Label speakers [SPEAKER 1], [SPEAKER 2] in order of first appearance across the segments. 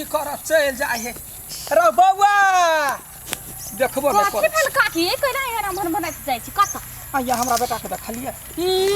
[SPEAKER 1] कथी करब चलि जाइ है रौ बौआ देखबो नहि
[SPEAKER 2] कथी
[SPEAKER 1] करै
[SPEAKER 2] भेल काकी केना एना मन बनाइत जाइ छी कतऽ
[SPEAKER 1] आइया हमरा बेटाके देखलियै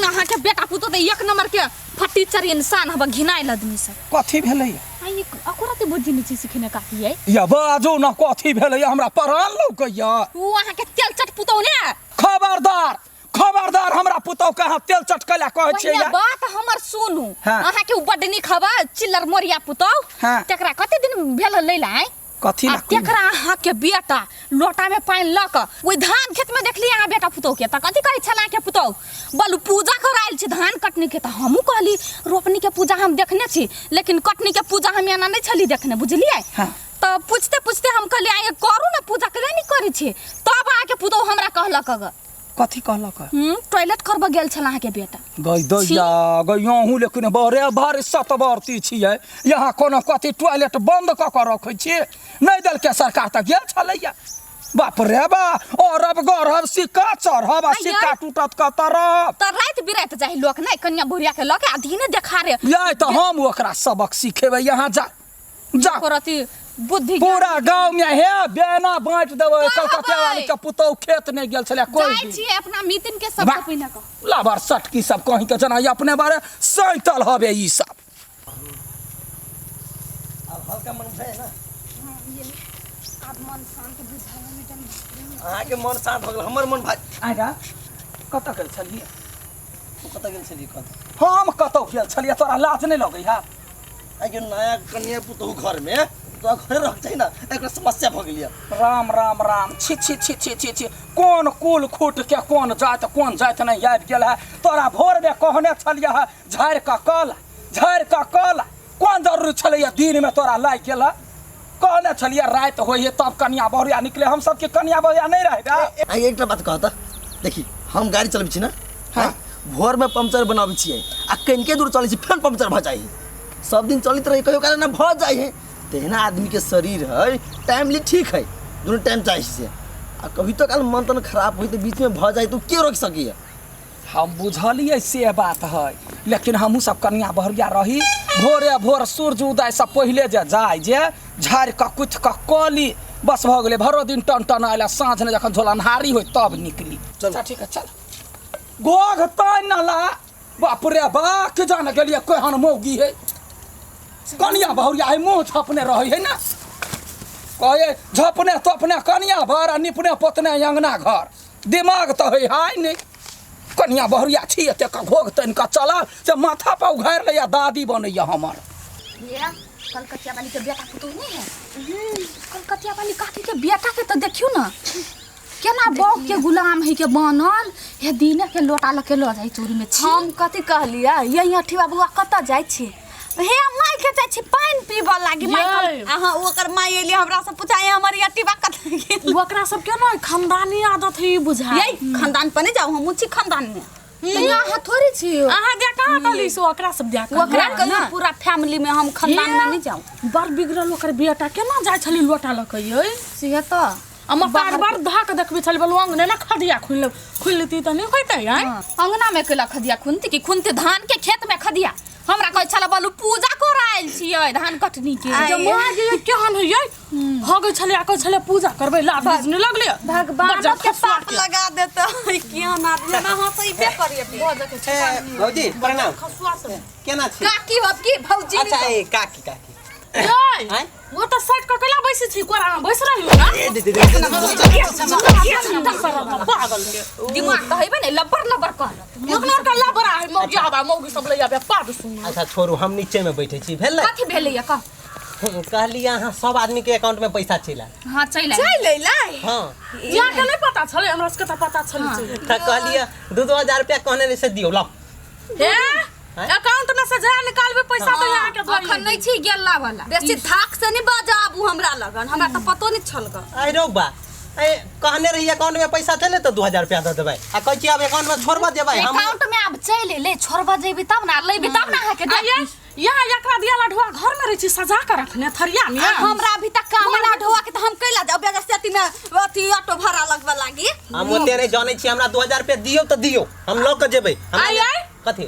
[SPEAKER 2] अहाँके बेटा पुतोह तऽ एक नंबर के फटीचर इंसान हब घिनायल आदमी सब
[SPEAKER 1] कथी भेलैया
[SPEAKER 2] आई अकोरा बुद्धि नहि छी सिखने काकी यै
[SPEAKER 1] या बाजू ने कथी भेलैया हमरा परान लौकैया
[SPEAKER 2] उ अहाँके तेल चट पुतोह ने
[SPEAKER 1] खबरदार खबरदार हमरा पुतोह के अहाँ तेल चटकै लए कहै छियै
[SPEAKER 2] पहिने
[SPEAKER 1] या
[SPEAKER 2] बात हमर सुनू
[SPEAKER 1] हाँ।
[SPEAKER 2] अहाँके उ बड्ड नीक हवा चिल्लर मोरिया पुतोह
[SPEAKER 1] हाँ।
[SPEAKER 2] तकरा कते दिन भेल लैला आइ
[SPEAKER 1] कथी
[SPEAKER 2] आ
[SPEAKER 1] ला कोन?
[SPEAKER 2] तेकरा अहाँके बेटा लोटामे पानि लऽ कऽ ओहि धान खेतमे देखली अहाँ बेटा पुतोहके तऽ कथी कहै छल अहाँके पुतोह बलु पूजा करायल छी धान कटनीके तऽ हमहूँ कहली रोपनीके पूजा हम देखने छी लेकिन कटनीके पूजा हम एना नहि छली देखने बुझलियै
[SPEAKER 1] हाँ।
[SPEAKER 2] तऽ पूछते पूछते हम कहलियै आइ करू ने पूजा करै नहि करै छी तब अहाँके पुतोह हमरा कहलक अगर
[SPEAKER 1] कथी कहलक
[SPEAKER 2] टॉयलेट करबऽ गेल छल अहाँके बेटा
[SPEAKER 1] गई दैया गई अहूँ लेकिन बड़े भारी सतवर्ती छियै यहाँ कोनो कथी टॉयलेट बंद कऽ कऽ रखै छियै नहि देलकै सरकार तऽ गेल छलैया बाप रे बा अरब गरब सिक्का चढ़ब आ सिक्का टूटत कतऽ रहब
[SPEAKER 2] तऽ राति बिराति जाइ लोक नहि कनिया बुढ़िया के लऽ के आ दिने देखा रे
[SPEAKER 1] यही तऽ हम ओकरा सबक सिखेबै यहाँ जा जा
[SPEAKER 2] करती बुद्धि
[SPEAKER 1] पूरा गांव में हे बेना बांट देबै कलकतिया वाली के पुतोह खेत नहीं गेल छलै कोई
[SPEAKER 2] जाइ
[SPEAKER 1] दिन।
[SPEAKER 2] छियै अपना मितिन के सब
[SPEAKER 1] वाह।
[SPEAKER 2] पहिने कऽ
[SPEAKER 1] लाबर सटकी सब कहीं के जना अपने बारे सैतल हबे ई सब
[SPEAKER 3] आब हल्का मन भए ना
[SPEAKER 2] आब मन शांत बुझायल
[SPEAKER 3] अहाँके मन शांत भऽ गेल हमर मन भारी
[SPEAKER 1] आगा कतऽ गेल छलियै
[SPEAKER 3] कतऽ गेल छलियै कतऽ
[SPEAKER 1] हम कतऽ गेल छलियै तोरा लाज नहि लगै है
[SPEAKER 3] आइ के नया कन्या पुतहु घर में तो घरे रह चाही ना एकरा समस्या भ गेल
[SPEAKER 1] राम राम राम छी छी छी छी छी छी कोन कुल खूट के कोन जात कोन जात नहीं आबि गेल है तोरा भोर में कहने छलियै है झाड़ि कऽ कल झाड़ि कऽ कल कोन जरूरी छलैया दिन में तोरा लागि गेल है कहने छलियै राति होइ है तब कनिया बहुरिया निकले हम सबके कनिया बहुरिया नहीं रहबै
[SPEAKER 3] आइ एकटा बात कहता देखी हम गाड़ी चलबै छी ना हाँ भोर में पंचर बनाबै छियै आ कनिके दूर चलै छी फेर पंचर भऽ जाइ है सब दिन चलैत रही कहियो काल ना भऽ जाइ है तहिना आदमी के शरीर है टाइमली ठीक है दुनू टाइम चाही से आ कभी तो काल मन तन खराब होइ तऽ बीच में भऽ जाइ तऽ के रोकि सकैए
[SPEAKER 1] हम बुझलियै से बात है लेकिन हमहूँ सब कनिया बहरिया रही भोरे भोर सूर्य उदयसँ पहिले जे जाय जे झाड़ि कऽ कुथि कऽ कऽ ली बस भऽ गेलै भरो दिन टन टन आयल साँझमे जखन झोलनहारी होइ तब निकली
[SPEAKER 3] चलू।
[SPEAKER 1] अच्छा ठीक है चल गोघ तानि न ला बाप रे बा के जान गेलियै केहन मौगी है कनिया बहुरिया है मुँह झपने रहै है ना कहे झपने तपने कनिया भर आ निपने पोतने अंगना घर दिमाग तऽ है हाय नहि कनिया बहुरिया छी एतेक घोघ तानि कऽ चलल से माथा पर उघारि लैया दादी बनैया हमर
[SPEAKER 2] ये कलकतिया वाली के बेटा पुतोह नहीं है कलकतिया वाली काकी के बेटा के तो देखियो ना केना बौक के गुलाम है के बनल हे दिने के लोटा लके लऽ जाइ चोरी में छी
[SPEAKER 4] हम कथी कहलियै यही अठी बाबुआ कतऽ जाइ छी हे माय के जाइ छी पानि पीबऽ लागी माय
[SPEAKER 5] यै।
[SPEAKER 4] अहाँ ओकर माय एली हमरा से पूछाय हमर अठी बा कतऽ गेल
[SPEAKER 5] ओकरा सबके ने खानदानी आदत है ई बुझाय
[SPEAKER 4] यै खानदान पर नहीं जाऊ हमहूँ छी खानदान में
[SPEAKER 2] तऽ यहाँ थोड़ी छी
[SPEAKER 5] अहाँ दिया कहाँ कहली से ओकरा सब दिया कहली
[SPEAKER 4] ओकरा
[SPEAKER 5] ना?
[SPEAKER 4] कहियो पूरा फैमिली में हम खानदान में नहीं जाऊँ
[SPEAKER 5] बड़ बिगड़ल ओकर बेटा केना जाइ छली लोटा लऽ के यै
[SPEAKER 2] से तऽ
[SPEAKER 5] हम बार बार धऽ के देखबै छली बोलू अंगने ने खदिया खुलि ले खुलि लेती तऽ नहि होइतै आँय
[SPEAKER 2] अंगना में केला खदिया खुनती कि खुनती धान के खेत में खदिया हमरा कहै छला बोलू पूजा कर आयल छियै धान कटनी के
[SPEAKER 5] जे माँ गे केहन होइयै हगै छलै आ कहै छलै पूजा करबै लाज नहि लगलै
[SPEAKER 4] भगवान
[SPEAKER 5] बच्चा
[SPEAKER 4] के
[SPEAKER 5] खसुआ
[SPEAKER 4] पाप लगा देते केहन आदमी ना हंसैबे करिए
[SPEAKER 6] ए, भौजी प्रणाम
[SPEAKER 5] खसुआ सब
[SPEAKER 6] केना छी
[SPEAKER 4] काकी हो की भौजी
[SPEAKER 6] अच्छा ए काकी काकी
[SPEAKER 5] यै
[SPEAKER 6] आँय?
[SPEAKER 5] ओ तऽ साइड कऽ कैला बैसै छी कोरामे बैस रहियौ ना
[SPEAKER 6] ए दे दे दे
[SPEAKER 5] पागल के
[SPEAKER 2] दिमाग तऽ हेबे ने लब्बर लब्बर कहलक
[SPEAKER 5] ओकरा के लबरा है मौगी आबा मौगी सब ले आबे पाद सुन
[SPEAKER 6] अच्छा छोड़ू हम नीचे में बैठे छी भेल ने
[SPEAKER 2] कथी भेलैया कह
[SPEAKER 6] कहलियै अहाँ सब आदमी के अकाउंट में पैसा चलि आयल
[SPEAKER 2] हाँ चलि आयल।
[SPEAKER 4] चलि अयलै
[SPEAKER 6] हाँ
[SPEAKER 5] यहाँ के नहीं पता छलै हमरा सबके तऽ पता छलै
[SPEAKER 6] तऽ कहलियै 2-2 हजार रुपया कहने रहे से दियौ लाउ
[SPEAKER 5] हे अकाउंट में से जहाँ निकालबे पैसा तो यहाँ के
[SPEAKER 2] अखन नहीं छी गेला वाला
[SPEAKER 4] बेसी थाक से नहीं बजाबू हमरा लगन हमरा तऽ पतो नहीं छल ग
[SPEAKER 6] आइ रौ बा ए कहने रही अकाउंट में पैसा छलै तऽ 2000 रुपया दऽ देबै आ कहै छी आब अकाउंट में छोड़बऽ देबै हम
[SPEAKER 2] अकाउंट में आब चलि एलै छोड़बऽ जेबी तब ना लेबी तब ना अहाँके
[SPEAKER 5] आइए यहाँ एकरा दिया ढोआ घर में रहै छी सजा के रखने थरिया में
[SPEAKER 4] आ हमरा अभी तक काम ना ढोआ के तऽ हम कैला जाउ बेगर सेती में अथी ऑटो भाड़ा लगबे लागी
[SPEAKER 6] हम ओते नहि जानै छी हमरा 2000 रुपया दियौ तऽ दियौ हम लऽ कऽ जेबै हमरा
[SPEAKER 5] आइ आइ
[SPEAKER 6] कथी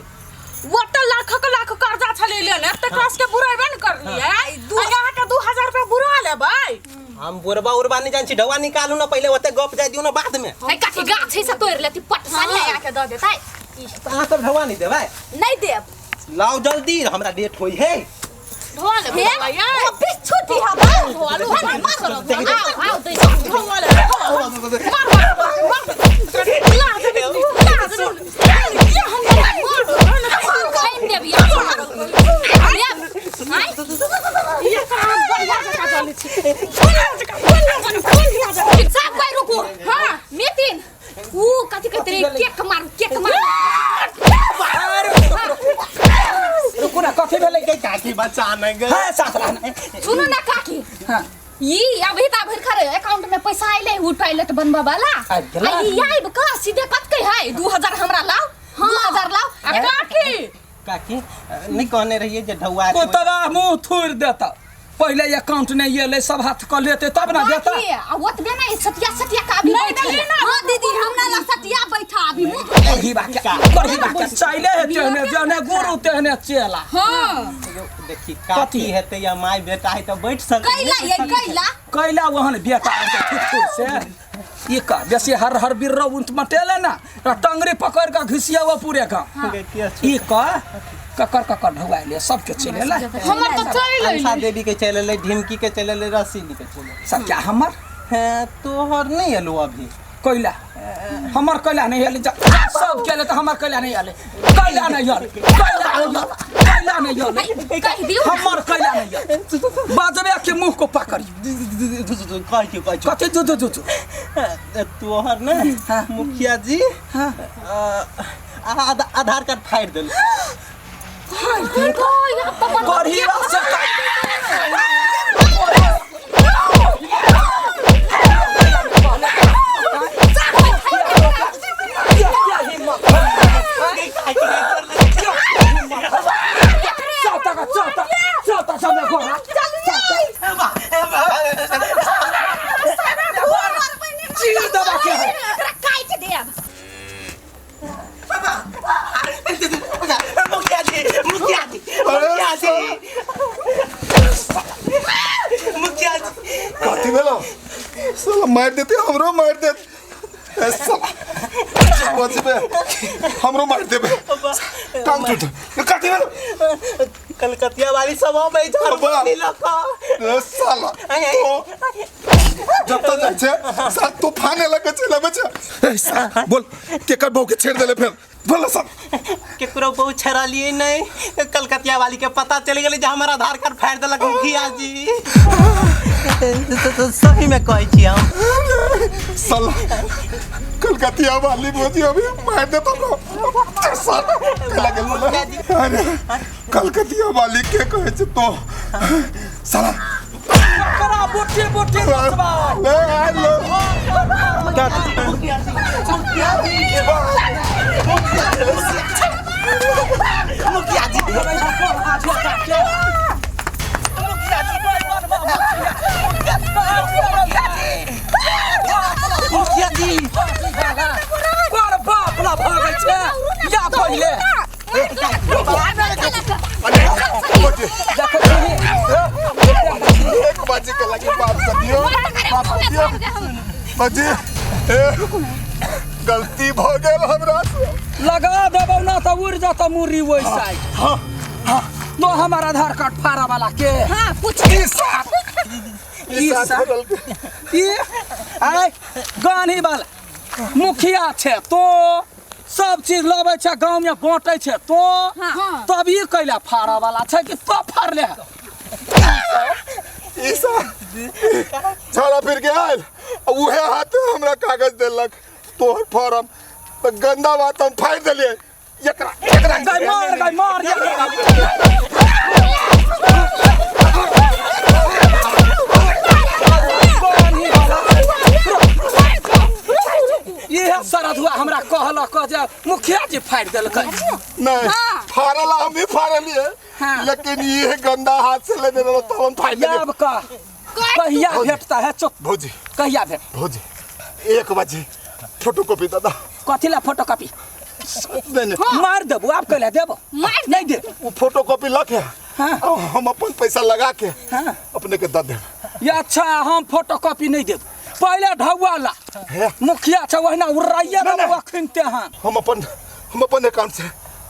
[SPEAKER 5] ओते लाखक लाख कर्जा छलै लेने एते कस के बुरेबे ने करलियै
[SPEAKER 4] आइ
[SPEAKER 5] आ यहाँ के 2000
[SPEAKER 6] हम बोरबा उरबा नहीं जान छी ढौआ निकालू ना पहिले ओते गप जाय दियौ ना बाद में
[SPEAKER 2] है काकी गाछ है से तोड़ लेती पट सानी आके दऽ देतै।
[SPEAKER 6] तऽ अहाँ सब ढौआ नहीं देबै?
[SPEAKER 4] नहीं देब।
[SPEAKER 6] लाओ जल्दी हमरा लेट होई है।
[SPEAKER 5] ढोआ ले
[SPEAKER 4] हे
[SPEAKER 5] बौआ
[SPEAKER 4] ओ बिच्छू हवा
[SPEAKER 5] ढोआ लो
[SPEAKER 2] आओ आओ दै
[SPEAKER 5] ढोआ ले मार मार मार ला दे ला दे ये हम मार
[SPEAKER 2] खाइन देब या आय
[SPEAKER 5] ये कहाँ बढ़िया जगह चलै छी बढ़िया जगह बढ़िया जगह बढ़िया जगह।
[SPEAKER 2] सब कोई रुको। हां नितिन ऊ कथि कहते रे केक मारू केक मारू।
[SPEAKER 1] अरे रुको ना कथी भेलै?
[SPEAKER 6] काकी बचा न गए।
[SPEAKER 1] है साथ रहना।
[SPEAKER 2] सुनो ना काकी।
[SPEAKER 1] हाँ।
[SPEAKER 2] ई अभी ता भर खरे अकाउंट में पैसा आइले उ टॉयलेट बनबा वाला।
[SPEAKER 1] आबि गेलै।
[SPEAKER 2] आ ई आइब का सीधे कत के है 2000 हमरा लाओ 2000 लाओ।
[SPEAKER 5] आ काकी
[SPEAKER 6] काकी नहीं कहने रहिए जे ढौआ
[SPEAKER 1] कुतवा मुंह थूर देता पहिले अकाउंट नहीं एलै सब हाथ क लेते तब ना देता।
[SPEAKER 2] काकी आ ओतबे नहीं सतिया सतिया का अभी
[SPEAKER 5] नहीं,
[SPEAKER 2] बैठे
[SPEAKER 5] नहीं, नहीं।
[SPEAKER 4] हां दीदी हमरा ला सटिया बैठा अभी मुंह
[SPEAKER 1] करही बा के करही बा के चाइले है तेहने जने गुरु तेहने चेला।
[SPEAKER 5] हां
[SPEAKER 6] देखी काकी हेतै या माय बेटा है तऽ बैठ सकै।
[SPEAKER 4] कैला ये कैला
[SPEAKER 1] कैला वहन बेटा के थुथुर से ई का बेसी हर हर बिर्रो उंत मटेले ना टंगरी पकड़ के घिसियाओ पूरे गांव। ई का ककर ककर ढुआइले सबके चलेला।
[SPEAKER 5] हमर तो चलि
[SPEAKER 6] अंशा
[SPEAKER 5] अइलै।
[SPEAKER 6] देवी के चलि एलै ढिमकी के चलि एलै रसीली के चलि एलै।
[SPEAKER 1] सब क्या हमर
[SPEAKER 6] हैं तोहर नहीं एलौ अभी।
[SPEAKER 1] कैला हमर कैला नहीं एलै सब के तऽ हमर कैला नहीं एलै कैला नहीं एलै कैला नहीं कैला नहीं एलै
[SPEAKER 2] कहि दियौ
[SPEAKER 1] हमर कैला नहीं एलै बाजबे के मुंह को पकड़ी
[SPEAKER 6] कहै छियौ कहै छियौ
[SPEAKER 1] कथी जु जु जु
[SPEAKER 6] तोहर ने मुखिया जी
[SPEAKER 1] हाँ।
[SPEAKER 6] आधार कार्ड फाड़ि देल।
[SPEAKER 1] करही से चीर दबा के है।
[SPEAKER 2] एकरा काटि देब।
[SPEAKER 6] मुखिया जी मुखिया जी मुखिया जी मुखिया जी
[SPEAKER 7] कथी भेलो? साला मारि देते हमरो मारि देत। ए साला बचबे हमरो मारि देबे टांग टूट। कथी भेलो?
[SPEAKER 6] कलकतिया वाली सब अबै झाड़ लऽ
[SPEAKER 7] ए साला तो जब तक जाइ छै साला तूफान लगे चलि अबै छै। ए साला बोल केकर बहू के छेड़ देले फेर बोल सब।
[SPEAKER 6] केकरो बहू छेड़लियै नहीं कलकतिया वाली के पता चलि गेलै जे हमर आधार कार्ड फाड़ि देलक मुखिया जी। सही में कहै छी हम।
[SPEAKER 7] साला कलकतिया वाली भौजी अभी मार देता हमरा साला कैला गेल। अरे कलकतिया वाली के कहै छै तो साला
[SPEAKER 1] करा बोटी बोटी बचबा
[SPEAKER 7] ले आ लो
[SPEAKER 6] मुखिया जी मुखिया जी
[SPEAKER 1] पर बाप ला भागै छै या पहिले देखो
[SPEAKER 7] एक बाजी के लगी बाप से दियो बाप दियो बाजी ए गलती भ गेल हमरा से।
[SPEAKER 1] लगा देबौ ना तऽ उड़ जतौ मुर्री ओहि साइड।
[SPEAKER 7] हां हां
[SPEAKER 1] तो हमर आधार कार्ड फाड़ा वाला के।
[SPEAKER 2] हां पूछ
[SPEAKER 7] ई साथ ई साथ
[SPEAKER 1] ई आय गानी वाला मुखिया छै तो सब चीज लबै छै गाँव में बाँटै छै तो तब ई कैला फाड़ा वाला छै कि तो फाड़ले है।
[SPEAKER 7] ई साथ झाड़ा फिर के आयल उहे हाथे हमरा कागज देलक तोहर फॉर्म तऽ गंदा बात हम फाड़ि देलियै। एकरा एकरा
[SPEAKER 1] गाय मार एकरा। इहे सरधुआ हमरा कहलक जे मुखिया जी फाड़ि देलकै।
[SPEAKER 7] नहीं फाड़ला हम ही फाड़लियै लेकिन ये गंदा हाथ से लेने रहलो तब हम फाड़ि देलियै।
[SPEAKER 1] अब कह कहिया भेटता है चुप
[SPEAKER 7] भौजी
[SPEAKER 1] कहिया भेट
[SPEAKER 7] भौजी 1 बजे फोटोकॉपी दादा।
[SPEAKER 1] कथी ला फोटोकॉपी?
[SPEAKER 7] नहीं नहीं
[SPEAKER 1] मार देबो आप कैला देबो
[SPEAKER 2] मार
[SPEAKER 1] नहीं दे
[SPEAKER 7] वो फोटोकॉपी लके
[SPEAKER 1] हाँ।
[SPEAKER 7] हम अपन पैसा लगा के
[SPEAKER 1] हाँ।
[SPEAKER 7] अपने के दे देब।
[SPEAKER 1] ये अच्छा हम फोटो कॉपी नहीं देब पहले ढौआ ला
[SPEAKER 7] हे।
[SPEAKER 1] मुखिया छै ओहिना उड़ाइए
[SPEAKER 7] नहीं,
[SPEAKER 1] देबौ
[SPEAKER 7] नहीं।
[SPEAKER 1] अखन हन
[SPEAKER 7] हम अपन हम अपन अकाउंट से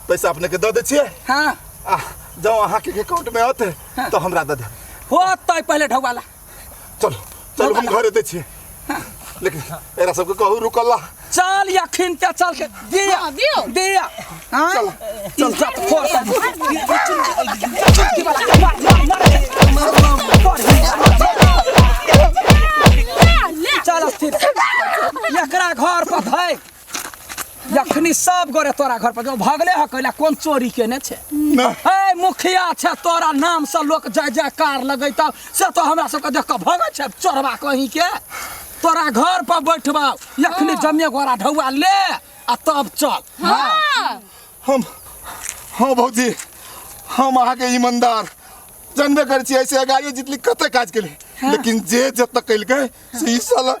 [SPEAKER 7] पैसा अपने के दऽ दै छियै
[SPEAKER 1] हाँ
[SPEAKER 7] आ जँ अहाँके अकाउंट में औतै तऽ हमरा दऽ देब
[SPEAKER 1] होतै पहले ढौआ ला
[SPEAKER 7] चलू चलू हम घरे दै छियै लेकिन एकरा सबके कहू रुकल ला
[SPEAKER 1] चल अखन ते चल के दिया
[SPEAKER 2] हाँ, दियौ।
[SPEAKER 1] दिया हाँ
[SPEAKER 7] चल,
[SPEAKER 1] इज्जत फोड़ कर चुटकी वाला मार मार मार
[SPEAKER 2] ले
[SPEAKER 1] चल स्थिर एकरा घर पर धै जखनी सब गोरे तोरा घर पर जो भगले ह कैला कोन चोरी केने छै
[SPEAKER 7] ना
[SPEAKER 1] ए मुखिया छै तोरा नाम से लोक जय जयकार लगैता से तो हमरा सबके देख कऽ भगै छै चोरबा कहीं के तोरा घर पर बैठबाउ जखनी जमे गोरा ढौआ ले आ तब चल
[SPEAKER 2] हाँ
[SPEAKER 7] हम हाँ भौजी हम अहाँके ईमानदार जानबे करै छी ऐसे गाड़ियो जितली कते काज केली लेकिन जे जतऽ केलकै से ई साला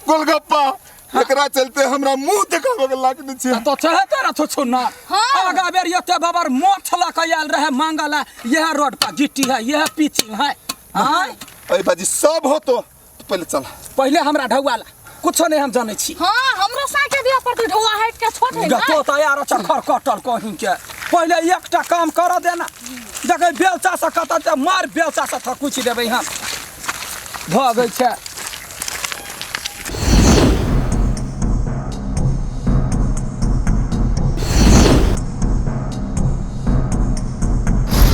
[SPEAKER 7] गोलगप्पा एकरा चलते हमरा मुंह देखाबे के लायक नहि छै
[SPEAKER 1] तो चाहते रहो छो ना
[SPEAKER 2] हाँ।
[SPEAKER 1] आगा बेर एते बाबर मोछ लऽ के आयल रहे मांगला यह रोड पर गिट्टी है यह पिचिंग है आँय
[SPEAKER 7] अरे बाजी सब हो तो पहिले चल
[SPEAKER 1] पहिले हमरा ढौआ ला कुछो नहीं हम जानै छी
[SPEAKER 2] हाँ हमरो साके दिया पड़तै ढौआ हटि के छोट है ना
[SPEAKER 1] तो तैयार छ खर कटल कहीं के पहिले एकटा काम कर देना देखै बेलचा से कतऽ ते मार बेलचा से थकुचि देबै हम भऽ गेल छै।